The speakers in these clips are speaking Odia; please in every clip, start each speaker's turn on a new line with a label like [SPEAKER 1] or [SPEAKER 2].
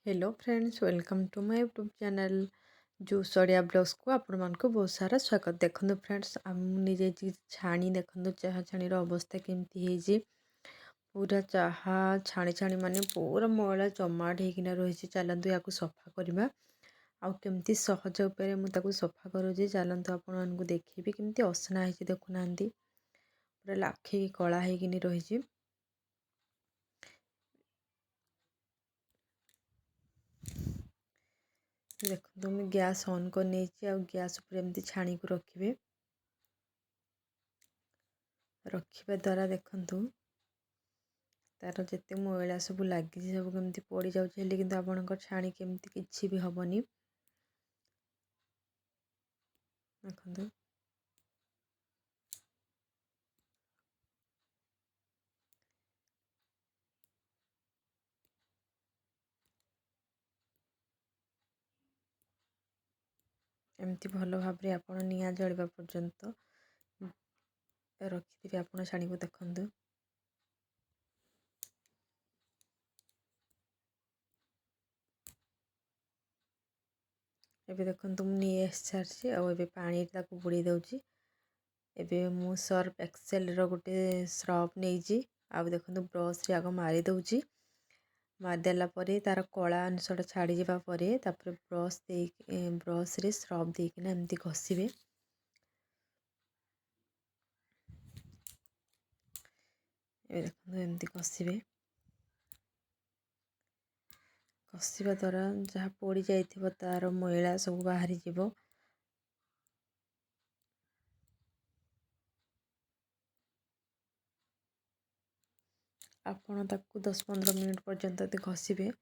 [SPEAKER 1] Hello friends, welcome to my YouTube channel juice Odia ବ୍ଲଗ୍ସକୁ ଆପଣମାନଙ୍କୁ ବହୁତ ସାରା ସ୍ୱାଗତ। ଦେଖନ୍ତୁ ଫ୍ରେଣ୍ଡସ୍, ମୁଁ ନେଇଯାଇଛି ଛାଣି। ଦେଖନ୍ତୁ ଚାହା ଛାଣିର ଅବସ୍ଥା କେମିତି ହେଇଛି। ପୁରା ଚାହା ଛାଣି ଛାଣି ମାନେ ପୁରା ମଇଳା ଜମାଟ ହେଇକିନା ରହିଛି। ଚାଲନ୍ତୁ ୟାକୁ ସଫା କରିବା ଆଉ କେମିତି ସହଜ ଉପାୟରେ ମୁଁ ତାକୁ ସଫା କରୁଛି, ଚାଲନ୍ତୁ ଆପଣମାନଙ୍କୁ ଦେଖେଇବି। କେମିତି ଅସନା ହେଇଛି ଦେଖୁନାହାନ୍ତି, ପୁରା ଲାଖିକି କଳା ହେଇକିନି ରହିଛି। ଦେଖନ୍ତୁ, ମୁଁ ଗ୍ୟାସ୍ ଅନ୍ କରିନେଇଛି ଆଉ ଗ୍ୟାସ୍ ଉପରେ ଏମିତି ଛାଣିକୁ ରଖିବେ। ରଖିବା ଦ୍ୱାରା ଦେଖନ୍ତୁ ତା'ର ଯେତେ ମଇଳା ସବୁ ଲାଗିଛି ସବୁ କେମିତି ପଡ଼ିଯାଉଛି, ହେଲେ କିନ୍ତୁ ଆପଣଙ୍କ ଛାଣି କେମିତି କିଛି ବି ହେବନି। ଦେଖନ୍ତୁ, ଏମିତି ଭଲ ଭାବରେ ଆପଣ ନିଆଁ ଜଳିବା ପର୍ଯ୍ୟନ୍ତ ରଖିଥିବେ ଆପଣ ଛାଣିକୁ। ଦେଖନ୍ତୁ, ଏବେ ଦେଖନ୍ତୁ ମୁଁ ନେଇ ଆସି ସାରିଛି ଆଉ ଏବେ ପାଣିରେ ତାକୁ ବୁଡ଼େଇ ଦେଉଛି। ଏବେ ମୁଁ ସର୍ଫ ଏକ୍ସେଲର ଗୋଟେ ସ୍ରଫ୍ ନେଇଛି ଆଉ ଦେଖନ୍ତୁ ବ୍ରସ୍ରେ ଆଗ ମାରି ଦେଉଛି। ମାରିଦେଲା ପରେ ତା'ର କଳା ଅଂଶଟା ଛାଡ଼ିଯିବା ପରେ ତାପରେ ବ୍ରସ୍ ଦେଇକି, ବ୍ରସ୍ରେ ସ୍ରଫ୍ ଦେଇକିନା ଏମିତି ଘଷିବେ। ଏବେ ଦେଖନ୍ତୁ ଏମିତି ଘଷିବେ। ଘଷିବା ଦ୍ୱାରା ଯାହା ପୋଡ଼ି ଯାଇଥିବ ତା'ର ମଇଳା ସବୁ ବାହାରିଯିବ। ଆପଣ ତାକୁ 10-15 ମିନିଟ୍ ପର୍ଯ୍ୟନ୍ତ ଯଦି ଘଷିବେ,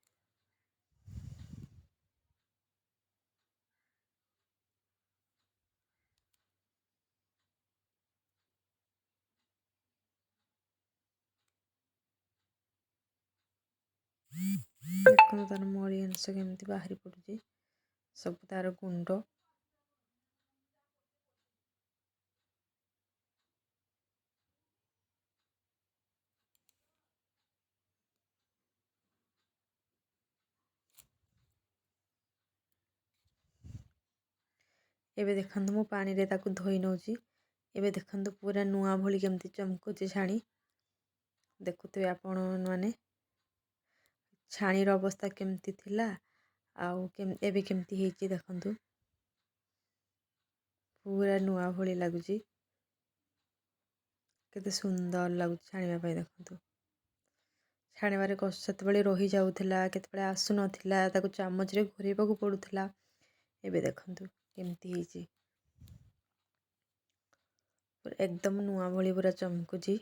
[SPEAKER 1] ଦେଖନ୍ତୁ ତା'ର ମଳି ଅଂଶ କେମିତି ବାହାରି ପଡ଼ୁଛି, ସବୁ ତା'ର ଗୁଣ୍ଡ। ଏବେ ଦେଖନ୍ତୁ ମୁଁ ପାଣିରେ ତାକୁ ଧୋଇ ନେଉଛି। ଏବେ ଦେଖନ୍ତୁ ପୁରା ନୂଆ ଭଳି କେମିତି ଚମକୁଛି ଛାଣି। ଦେଖୁଥିବେ ଆପଣମାନେ ଛାଣିର ଅବସ୍ଥା କେମିତି ଥିଲା ଆଉ ଏବେ କେମିତି ହେଇଛି। ଦେଖନ୍ତୁ ପୁରା ନୂଆ ଭଳି ଲାଗୁଛି, କେତେ ସୁନ୍ଦର ଲାଗୁଛି ଛାଣିବା ପାଇଁ। ଦେଖନ୍ତୁ ଛାଣିବାରେ କଷ୍ଟ ସେତେବେଳେ ରହିଯାଉଥିଲା, କେତେବେଳେ ଆସୁନଥିଲା, ତାକୁ ଚାମଚରେ ଘୋରେଇବାକୁ ପଡ଼ୁଥିଲା। ଏବେ ଦେଖନ୍ତୁ କେମିତି ହେଇଛି, ପୁରା ଏକଦମ ନୂଆ ଭଳି ପୁରା ଚମକୁଛି।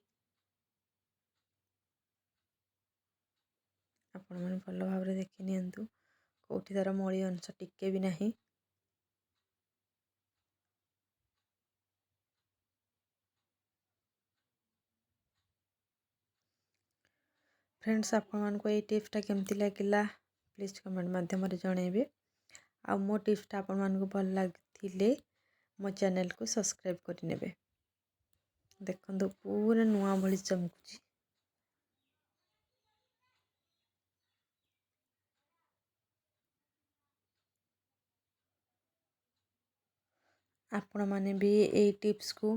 [SPEAKER 1] ଆପଣମାନେ ଭଲ ଭାବରେ ଦେଖି ନିଅନ୍ତୁ, କେଉଁଠି ତା'ର ମଳି ଅଂଶ ଟିକେ ବି ନାହିଁ। ଫ୍ରେଣ୍ଡସ୍, ଆପଣମାନଙ୍କୁ ଏଇ ଟିପ୍ସଟା କେମିତି ଲାଗିଲା ପ୍ଲିଜ୍ କମେଣ୍ଟ ମାଧ୍ୟମରେ ଜଣାଇବେ। ଆଉ ମୋ ଟିପ୍ସଟା ଆପଣମାନଙ୍କୁ ଭଲ ଲାଗିଥିଲେ ମୋ ଚ୍ୟାନେଲକୁ ସବସ୍କ୍ରାଇବ୍ କରିନେବେ। ଦେଖନ୍ତୁ ପୁରା ନୂଆ ଭଳି ଚମକୁଛି। ଆପଣମାନେ ବି ଏଇ ଟିପ୍ସକୁ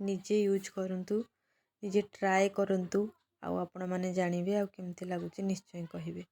[SPEAKER 1] ନିଜେ ୟୁଜ୍ କରନ୍ତୁ, ନିଜେ ଟ୍ରାଏ କରନ୍ତୁ ଆଉ ଆପଣମାନେ ଜାଣିବେ ଆଉ କେମିତି ଲାଗୁଛି ନିଶ୍ଚୟ କହିବେ।